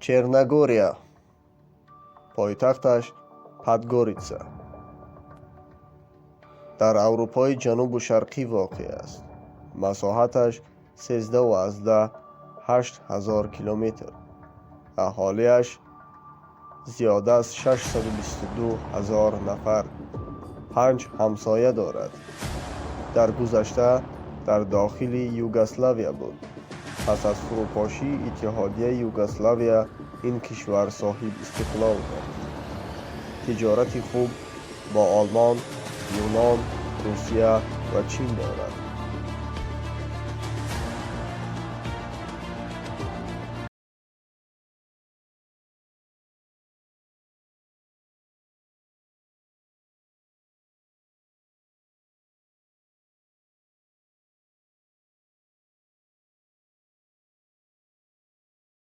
Черногория. Пойтахташ Подгорица. Дар Аврупои Ҷанубу Шарқӣ воқеъ аст. Масоҳаташ 13,8 ҳазор километр. Аҳолиаш зиёда аз 622 ҳазор нафар. Панҷ ҳамсоя дорад. Дар гузашта дар дохили Югославия буд. Пас аз фурӯпошии Иттиҳодияи Югославия ин кишвар соҳибистиқлол гардид. Тиҷорати хуб бо Олмон, Юнон, Русия ва Чин дорад.